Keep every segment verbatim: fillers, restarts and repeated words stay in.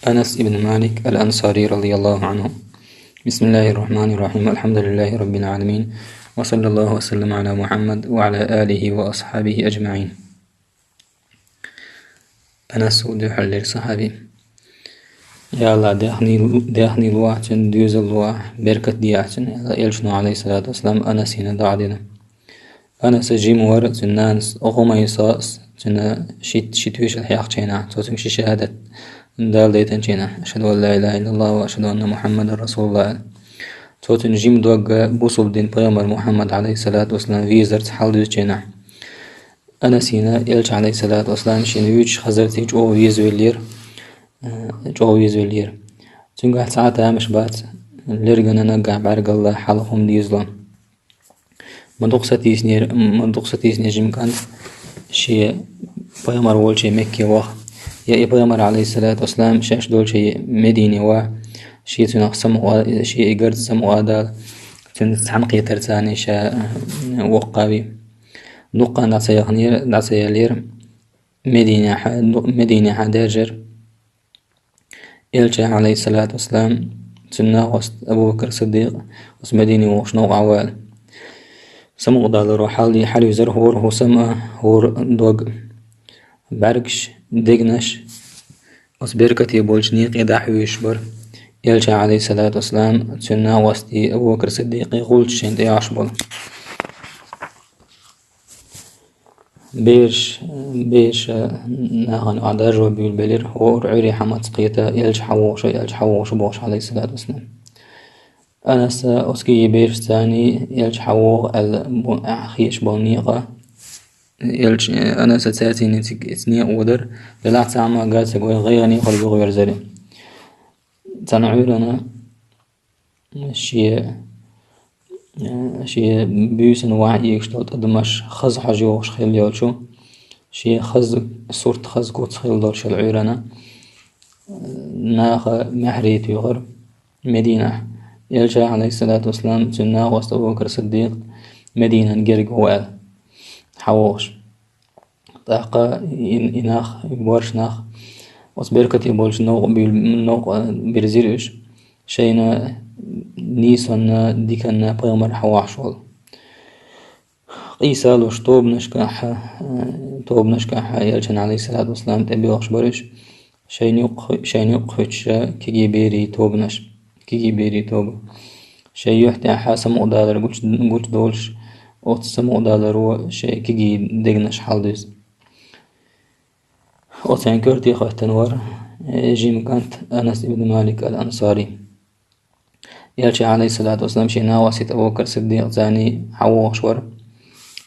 أنس بن مالك الأنصاري رضي الله عنه. بسم الله الرحمن الرحيم. الحمد لله رب العالمين. وصلى الله وسلم على محمد وعلى آله وأصحابه أجمعين. Анас ву дуьхьал лер сахьаби. Я Аллах, дехни, дехни луахь, цуьнан доьзал луахь, беркат деахь цуьнан, аьлла, элчано, алейхиссалату вассалам, Анасина дуӀа дина. Анас жима вара, цуьнан нанас ГӀумайсас, цуьнан ши, ши тоьшалла хьехначу хенахь, цо цуьнга ши шахӀадат дала дайтанчу хенахь: «Ашхаду ан ла илаха иллаллах ва ашхаду анна Мухаммадан расулуллах», аьлла. Цо цуьнан жима дог бусулба дин пайхамар Мухаммад, алейхиссалату вассалам, везарца хьалдуьзучу хенахь. Анасина элча, алейхиссалату вассалам, шена вуьйцуш хазарций чӀогӀа везавеллера, э, чӀогӀа везавеллера. Цуьнгахь цхьа а тамаш бац, лергана наггахь бӀаьргалла хьалха хӀума дезало. Ма дукха сатийсинера, ма дукха сатийсинера жима кӀант шен пайхамар волчу Мекке ваха. Я и пайхамар, алейхиссалату вассалам, шаьш долчу Медине ваха, шен цуьнах самукъа-, шен и гарца самукъадала, цуьнца цхьаьнакхетарца ша, э, воккхавий. Дуккха а дӀа ца яхнера, дӀа ца яллера, Мединехьа, Мединехьа даьржира. Элча, алейхиссалату вассалам, цуьнан накъост Абу Бакр Сиддикъ оцу Медине вогӀуш новкъахь ву аьлла. Самукъадаларо хьал-, хьалйуьзура хӀора хӀусам а, хӀора дог а, бӀаьргаш, дегнаш, оцу беркате болчу некъе дӀахьуьйсуш бара. Элча, алейхиссалату вассалам, цуьнан накъостий Абу Бакр Сиддикъий гӀулч шайна тӀеоьхуш болу. Бераш, бераш нахана охьадаржо буьйлабелира, хӀора Ӏуьйре хьамаца кхета, элча хьан вогӀуш, элча хьан вогӀуш бохуш, алейхиссалату вассалам. Анаса оцу кегий берашца царний элча хьан вогӀу аьлла бу-, хеташ болу некъа. Элча, Анаса цаьрцийна цига иза некъа ву дара, делахь цхьа а ма гацаг вай гӀайгӀане хӀара юхаверзаре. Цхьана Ӏуьйранна шен, э, шен буьйсанна ваьхьа эгаш долу тӀадамаш хаза хьожа йогӀуш хилла йолчу, шен хаза сурт, хаза куц хилла долчу Ӏуьйранна, э, наха маьхьарий туьйхира Мединахь. Элча, алейхиссалату вассалам, цуьнан накъост Абу Бакр Сиддикъ Мединан герга ву аьлла, хьан вогӀуш. ТӀаккха и, и нах, и боьрша нах, оцу беркате болчу новкъа бир-, новкъа бирзира уьш, шайна нийсонна, диканна пайхамар хьан вогӀуш волу. Къийсалуш тобанашкахь, э, тобанашкахь элчана, алейхиссалату вассалам, тӀебоьхуш бара уьш, шайна юккъе, шайна юккъе хӀуьттуш кегий берийн тобанаш, кегий берийн тоба. Шайн юьхь тӀехь самукъадалар гучу, гучудолуш, оцу самукъадаларо шайн кегий дегнаш хьалдуьзу. Оцу хенахь коьрте хӀоьттина вара, э, жима кӀант Анас ибн Малик ал-Ансари. Элча, алейхиссалату вассалам, шен накъостий Абу Бакр Сиддикъ царний хьан вогӀуш вара.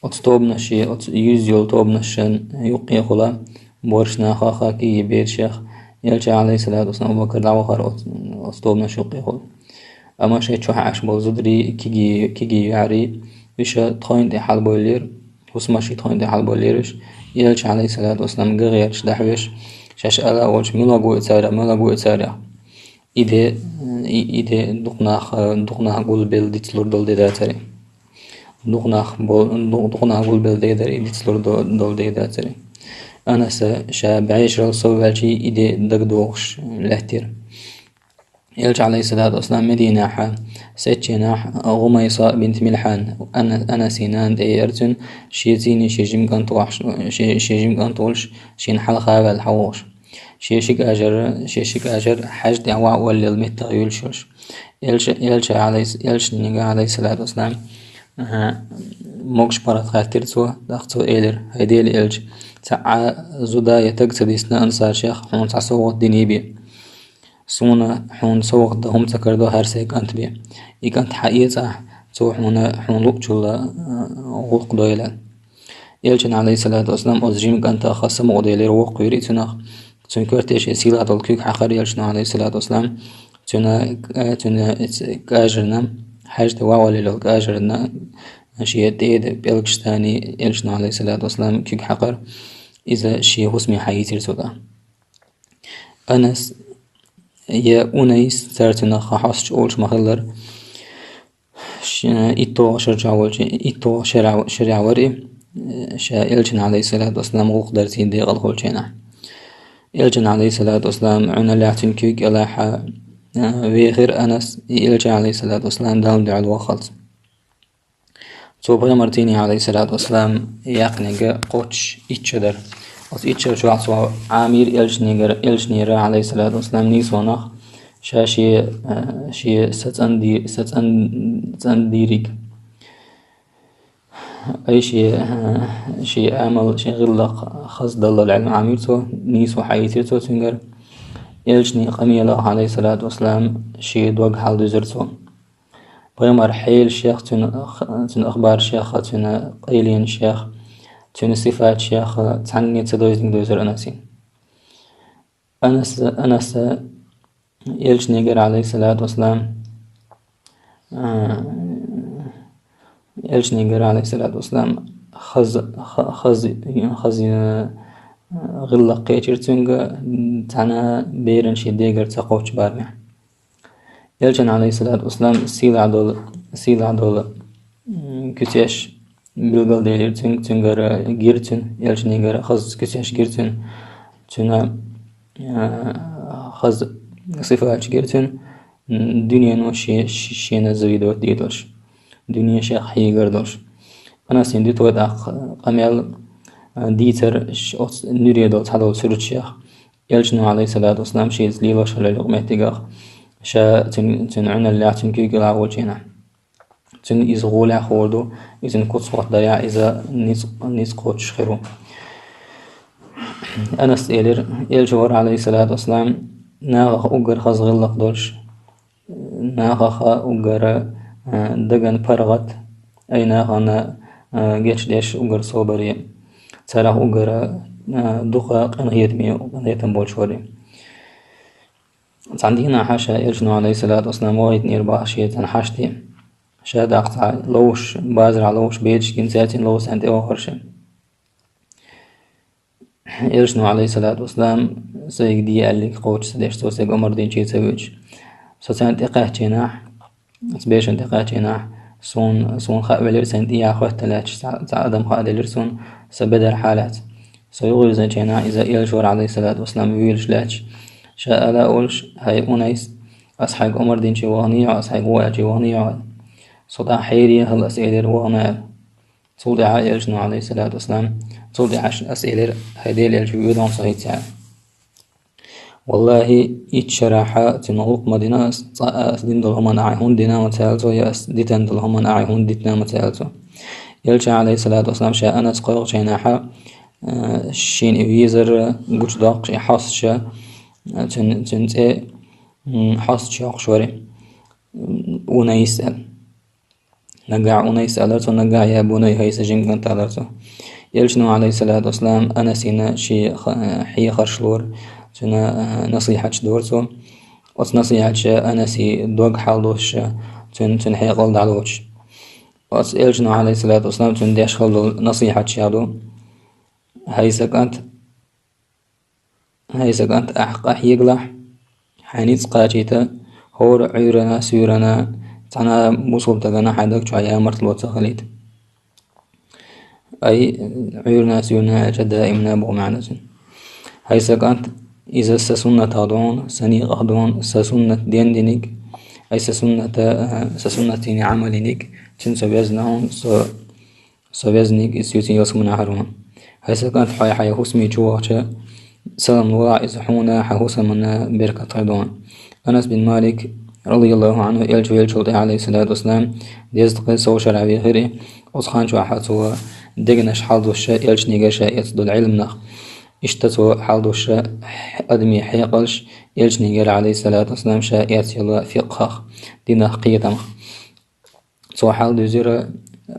Оцу тобанаш, оцу юьзза йолу тобанашна юккъехула, боьрша нахах, кегий берашех, элча, алейхиссалату вассалам, Абу Бакр дӀавахара оцу, оцу тобанаш юккъехула. Амма шайн чохь Ӏаш болу зударий, кегий, кегий йоьхьарий, уьш тхойна тӀе хьалабевллера, хӀусамаш тхойна тӀе хьалабевллера уьш, элча, алейхиссалату вассалам, ган гӀерташ дӀахьоьжуш, шаьш ала а волуш, мила гой цара, мила гой цара. И де, и, и де дукха нах, дукха нах гулбелла дицлур долу де дацара. Дукха нах бол-, ду-, дукха нах гулбелла де дара, и дицлур до-, долу де дацара. Анаса ша бӀешарал сов ваьлчий и де дагадогӀуш лаьттира. Элча, алейхиссалату вассалам, Мединахьа сецченахь ГӀумайса бинт Милхьан, Ана-, Анасин нана тӀе еара цуьнан, шен цӀийнан шен жима кӀант вахаш, шен, шен жима кӀант волуш, шена хьалха а ваьлла хьан вогӀуш. Шен ши кӀажар, шен ши кӀажар хьаьжа тӀехь ваха оллел меттах юьлуш йолуш. Элча, элча, алейс-, элчанга, алейхиссалату вассалам, а, могуш паргӀат хаьттира цо, тӀаккха цо элира: «ХӀай Делан элча, цхьа а зуда я таг ца дисна ансаршех, хьуна цхьа совгӀат динийбе. Суна хьуна совгӀат дан хӀума ца карадо, хӀара сайн кӀант бе. И кӀант хьан эцахь, цо хьуна, хьуна луучул а, гӀуллакх дойла». Элчана, алейхиссалату вассалам, оцу жима кӀантах самукъаделира, воккхавира и цунах. Цуьнан коьрте шен сийлахь долу куьг хьаькхира элчано, алейхиссалату вассалам. Цуьнан, э, цуьнан кӀажарна, хьаьжа тӀе ваха оллел йолу кӀажарна, шен тӀеда пӀелгашца элчано, алейхиссалату вассалам, куьг хьаькхира. Иза шен хӀусаме хьаийцира цо тӀаккха. Анас я Унайс, цара цунах хьосташ олуш ма-хиллара, ш-, итталгӀа шарчохь волчу, итталгӀа шарахь, шарахь вара и, ша элчана, алейхиссалату вассалам, гӀуллакх дарцийна декъала волчу хенахь. Элчан, алейхиссалату вассалам, Ӏуналлехь цуьнан куьйга кӀелахь, а, вехира Анас, и Элча, алейхиссалату вассалам, Далла дуьхьал ваххалц. Цо пайхамар цӀийне, алейхиссалату вассалам, яьккхинарг кхоччуш итт шо дара. Оцу итт шо чохь цо Ӏамийра элчанегара, элчанера, алейхиссалату вассалам, нийсонах, ша шен, а, шен сацӀанди-, сацӀан-, цӀандийриг. Ай шен, а, шен амал, шен гӀиллакх хаза даллал Ӏилма Ӏамийра цо, нийсо хьаийцира цо цуьнгара. Элчанийн къамелах, алейхиссалату вассалам, шен дог хьалдуьзура цо. Пайхамар хьелашех, цуьнан, цуьнан ахбаршех, цуьнан къайленашех, цуьнан сифаташех цхьанне ца доьзна доьзура Анаса. Анас, Анас элчанегара, алейхиссалату вассалам, а, элчанегара, алейхиссалату вассалам, хаза, ха-, хаза, хаза, а, гӀиллакх кхечира цуьнга, цхьана берана шен дегара ца кхоччу барамехь. Элчан, алейхиссалату вассалам, сийлахь долу, сийлахь долу, м, куьцеш билгалделира цуьнга, цуьнгара гира цуьнан, элчанегара хаза куьцеш гира цуьнан, цуьнан, а, хаза сифаташ гира цуьнан, м, дуьнено шен-, ш-, шена завидовать дийр долуш, дуьне шех хьегар долуш. Анасна дитина тӀаккха къамел, а, дийцар ш-, оцу нуьре долу цхьадолу суьрташех. Элчано, алейхиссалату вассалам, шеца лелош хилла юкъаметтигах, ша цуьнан, цуьнан Ӏуналлехь, цуьнан куьйга кӀелахь волчу хенахь. Цуьнан иза гӀолехь хуур ду, иза куц хӀоттадалехь, иза ницкъ, ницкъ кхочуш хир ву. Анаса элира, элча вара, алейхиссалату вассалам, нахах уггар хаза гӀиллакх долуш, нахаха уггара, а, даган паргӀат, ай нахана, а, гечдеш уггар собаре, царах уггара, а, дукха къинхетаме, къинхетам болуш варе. Цхьана дийнахь ша элчано, алейхиссалату вассалам, вахийтинера боху шен цхьана хьаштий. Ша даккха цхьа ловзуш, базарахь ловзуш бедаш гина, цаьрца ловза царна тӀе вахара ша. Элчано, алейхиссалату вассалам, сайга де аьлларг кхочуш ца деш, цо сайга омра динчий ца вуьйцуш. Со царна тӀе кхаьччинехь, оцу бешана тӀе кхаьччинехь, суна, суна хаа велира, сайна тӀехьа хӀоьттина лаьтташ цхьа, цхьа адам хаа делира суна, сан бедар хьалаьцна. Со юхавирзинчу хенахь иза элча вара, алейхиссалату вассалам, вуьйлуш лаьтташ. Ша ала а волуш: «ХӀай Унайс, ас хьайга омра динчий ваханехьа, ас хьайга вон аьлчий ваханехьа». Со тӀаккха хьере яхала ас элира: «Вахана», – аьлла. Цул тӀаьхьа элчано, алейхиссалату вассалам, цул тӀаьхьа ас элира: «ХӀай Делан элча, воьдун со хӀинца», – аьлла. Валлахи, итт шарахь цуьнан гӀуллакх ма дина ас, цкъа а ас дина долу хӀуманна ахь хӀунда дина ма ца аьлла цо, я ас дитина долу хӀуманна ахь хӀунда дитина ма ца аьлла цо. Элча, алейхиссалату вассалам, ша Анас кхойкхучу хенахь, а, шена и везар гучудоккхуш, и хьосташ, а, цуьнан, цуьнан цӀе, м, хьосташ йоккхуш вара, м, Унайс аьлла. Нагахь Унайс аьллера цо, нагахь: «Я бунай, хӀай сан жима кӀант», – аьллера цо. Элчано, алейхиссалату вассалам, Анасана шен ха-, хьехарш лора, цуьнан, а, насихьаташ дора цо. Оцу насихьаташа Анаси дог хьалдоссуш, цуьнан, цуьнан хьекъал дӀалоцуш. Оцу элчано, алейхиссалату вассалам, цуьнан деш хала долу насихьаташ яхь ду: «ХӀай сан кӀант, хӀай сан кӀант, ахь къахьегалахь, хьайн ницкъ кхачийта, хӀора Ӏуьйранна, суьйранна, цхьана бусалба стагана хьайн даг чохь ямартло ца хилийта». Ай, Ӏуьйранна, суьйранна аьлча, даимна боху маьӀна цуьнан. «ХӀай сан кӀант, иза сан суннатах ду хьуна, сан некъах ду хьуна, сан суннат дендиниг, ай, сан сунната, сан суннатана Ӏамал йиниг, цуьнан со везна хьуна, со со везниг, иза соьцан ялсаманехь хир ву. ХӀай сан кӀант, хьо хьайн хӀусаме чу вахча, салам лолахь, иза хьуна, хьан хӀусамна беркат хир ду». Анас бин Малик, радияллаху анху, элча веллачул тӀаьхьа, алейхиссалату вассалам, дезткъе сов шарахь вехира, оцу хан чохь цо дегнаш хьалдуссуш, элчанегара ша эцна долу Ӏилманах. Иштта цо хьалдуссуш адамийн хьекъалш, элчанегара, алейхиссалату вассалам, ша эцна йолу фикъхах, динах кхетамах. Цо хьалдуьзира,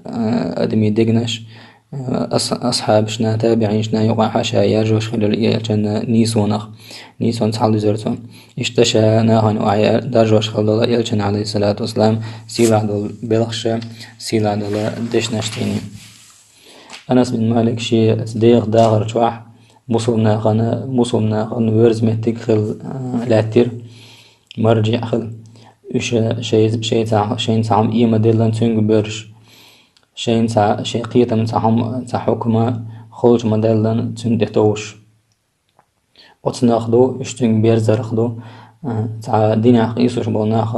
а, адамийн дегнаш, а, ас-, асхьабашна, табиӀинашна юкъахь ша яржош хилла элчанна нийсонах, нийсонца хьалдуьзира цо. Иштта ша нахана юкъахь даржош хилла элчанна, алейхиссалату вассалам, сийлахь долу белхаш, сийлахь долу дешнаш цӀийне. Анас бин Малик шен деха дахар чохь мусулманахана, мусулманахана верза меттиг хила, а, лаьттира, маржиъ хила. Уьш, а, шайн, шайн цхьа, шайна цхьа хӀума ийма деллан цуьнга боьрзуш, шайна цхьа, шайн кхетам цхьа хӀума, цхьа хьукма холчу ма деллан цуьнан тӀе товш. Оцу нах ду, уьш цуьнга берзарх ду, а, цхьа динехь къийсуш болу нах,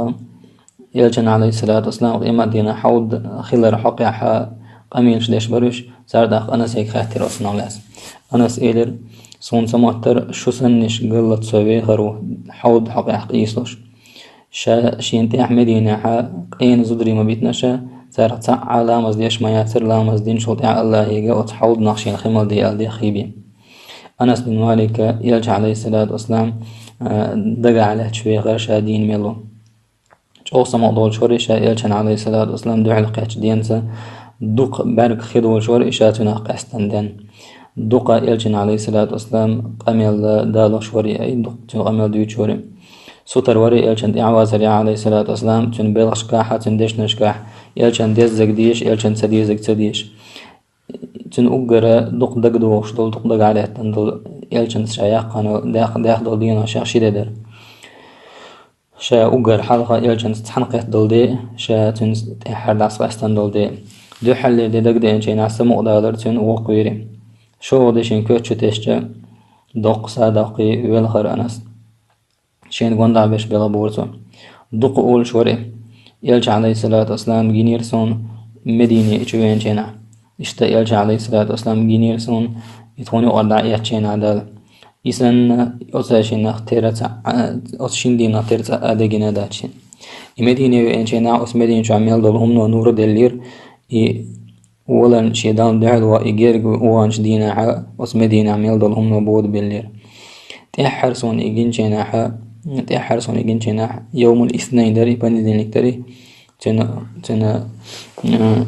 Элчан, Ӏалайхиссалату вассалам, къематдийнахь хьовд хилар хьокъехь къамелаш деш бара уьш, цара тӀаккха Анасега хаьттира оцу нах лаьцна. Анас элира: «Суна ца моттара, шу саннаш галлалц со вехар ву хьовд хьокъехь къийсалуш. Ша шена тӀехь Мединехь къена зударий ма битина ша, царах цхьа а ламаз деш ма яцара, ламаз динчул тӀаьхьа Аллахьига оцу хьовдах шена хи мел де аьлла дехий бен». Анас бин Малика Элча, Ӏалайхиссалату вассалам, а, дагахь лаьтташ вехара ша дийна мел ву. ЧӀогӀа самукъадолуш вара ша Элчан, Ӏалайхиссалату вассалам, дуьхьал кхечу денца, дукха бӀаьрг хи долуш вара ша цуьнах къаьстина ден. Дукха Элчан, Ӏалайхиссалату вассалам, къамел далош вара, ай, дукха цуьнан къамел дуьйцуш вара. Сутара вара Элчан тӀаьхьавазар, Ӏалайхиссалату вассалам, цуьнан белхашкахь, цуьнан дешнашкахь, Элчан деззарг дезаш, Элчан ца деззарг ца дезаш. Цуьнан уггара дукха дагадогӀуш долу, дукха дагахь лаьттина долу, Элчанца ша яьккхина, даьхна, даьхна долу деношкахь ши де дара. Ша уггар хьалха Элчанца цхьаьна кхетта долу де, ша цуьнца тӀаьххьара дӀасакъаьстина долу де. Дуьххьарлера де дагадеанчу хенахь самукъадалар цуьнан воккхавера. ШолгӀа де шен коьрта чу тесча, доккха садоккхий велхара Анас. Шена гондахь беш белхабора цо. Дукха олуш вара и. Элча, Ӏалайхиссалату вассалам, гинера суна Медине и чу веанчу хенахь. Иштта Элча, Ӏалайхиссалату вассалам, гинера суна и тхуна юкъара дӀаэцчу хенахь Дала. И санна, оцу шиннах тера цхьа а, оцу шина дийнах тера цхьа а де гина дац шена. И Медине веанчу хенахь оцу Медина чохь мел долу хӀумано нур деллера, и валарна шен Далла дуьхьал ван и герга ваханчу дийнахь оцу Мединехь мел долу хӀумано бода беллера. ТӀаьххьара суна и гинчу хенахь, тӀаьххьара суна и гинчу хенахь, йовмул иснайн дара, и понедельник дара, цуьнан, цуьнан, м,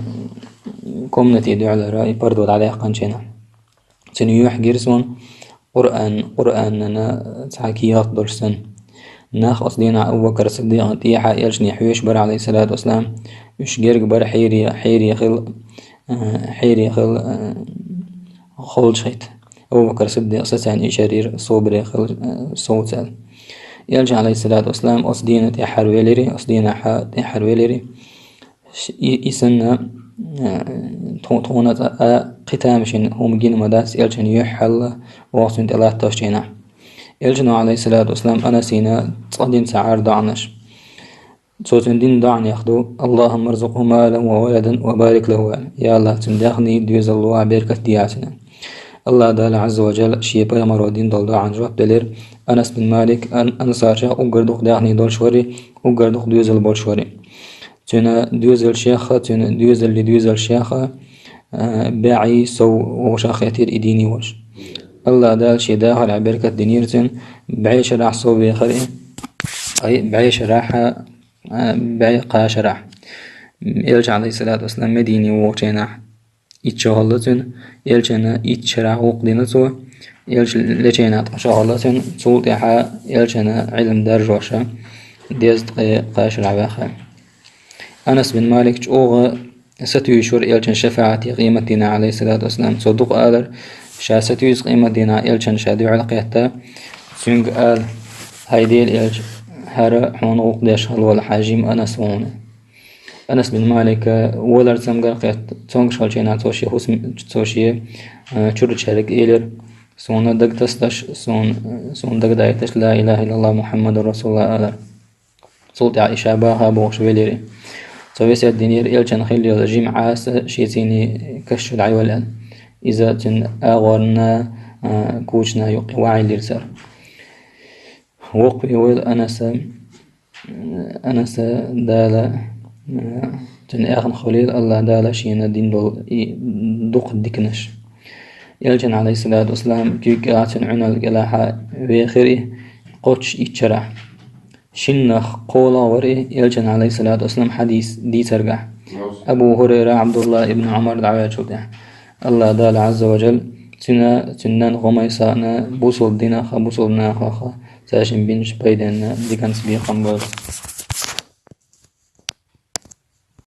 комнате дуьхьалара и пардо дӀадаьккхинчу хенахь. Цуьнан юьхь гира суна Къуръан, Къуръанан цхьа кехат долуш санна. Нах оцу дийнахь Абу Бакр Сиддикъна тӀехьа Элчане хьоьжуш бара, Ӏалайхиссалату вассалам, уьш герга бара хьере, хьере хила, а, хьере хила, а, холчахӀитта. Абу Бакр Сиддикъ сацарна ишар йира, собаре хила, а, совца аьлла. Элча, Ӏалайхиссалату вассалам, оцу дийнахь тӀаьххьара велира, оцу дийнахь тӀаьххьара велира. Ш-, и, и санна, э, тху-, тхуна цкъа а кхин тамашийна хӀума гина ма дац, Элчан юьхь хьалла, оха цуьнан тӀе латточу хенахь. Элчано, Ӏалайхиссалату вассалам, Анасина цкъа дина ца Ӏара доӀанаш. Цо цуьнан дина доӀанех ду: «Аллахумма рзукъху малан ва валадан ва барик лаху», аьлла. Я АллахӀ, цуьнан даьхний, доьзал лохьа, беркат де Ӏа цуьнан. АллахӀ Дала Ӏазза ва Жалла шен пайхамаро дина долу доӀан жоп делира. Анас бин Малик ан-, ансаршах уггар дукха даьхний долуш вара, уггар дукха доьзал болуш вара. Цуьнан доьзалшех а, цуьнан доьзаллин доьзалшех а, а, бӀе сов вовшах хетира и дийне волуш. АллахӀ Дала шен дахарехь беркат динера цуьнан, бӀе шарахь сов вехара и, ай, бӀе шарахь, а, бӀе кхаа шарахь. Элча, Ӏалайхиссалату вассалам, Медине вогӀучу хенахь, итт шо хилла цуьнан, Элчана итт шарахь гӀуллакх дина цо, Элча лечийна ткъа шо хилла цуьнан, цул тӀаьхьа Элчана Ӏилма даржош дезткъе кхаа шарахь ваьхна. Анас бин Малик чӀогӀа сатуьйсуш вара Элчан шафаӀате къематдийнахь, Ӏалайхиссалату вассалам. Цо дукха алара, ша сатуьйсу къематдийнахь Элчана ша дуьхьал кхетта, цуьнга ала: «ХӀай Делан Элча, хӀара хьуна гӀуллакх деш хилла волу хьан жима Анас ву хьуна». Анас бин Малик, э, валар цамгар кхетта, цомгуш хилча хенахь цо шен хӀусам-, цо шен, э, чуьрачаьрга элира: «Суна дага тасадеш, суна, суна дагадайташ, ла илаха иллаллахӀ Мухьаммадур расулуллахӀ», алара. Цул тӀаьхьа и ша баха бохуш велира. Цо весет динера Элчана хилла йолу жима Ӏаса шен цӀийнан каш чу дӀайолла аьлла. Иза цуьнан агӀорна, э, кучана юккъе ваьллера цара. Воккхаве войла Анаса, Анаса Дала, э, цуьнан эхна хуьлийла, АллахӀ Дала шена дина долу и дукха диканаш. Элчан, Ӏалайхиссалату вассалам, куьйга кӀелахь, цуьнан Ӏуьналла кӀелахь вехира и кхоччуш итт шарахь. Шиннах кхоалгӀа вара и Элчан, Ӏалайхиссалату вассалам, хьадис дийцаргахь. Абу ХӀурайра, Ӏабдулла ибн Ӏумар дӀаваьллачул тӀаьхьа. АллахӀ Дала Ӏазза ва Жалла цуьнан, цуьнан нанна ГӀумайсана бусалба динах а, бусалба нахах а цаьршимма бинчу пайденна диканца бекхам бойла.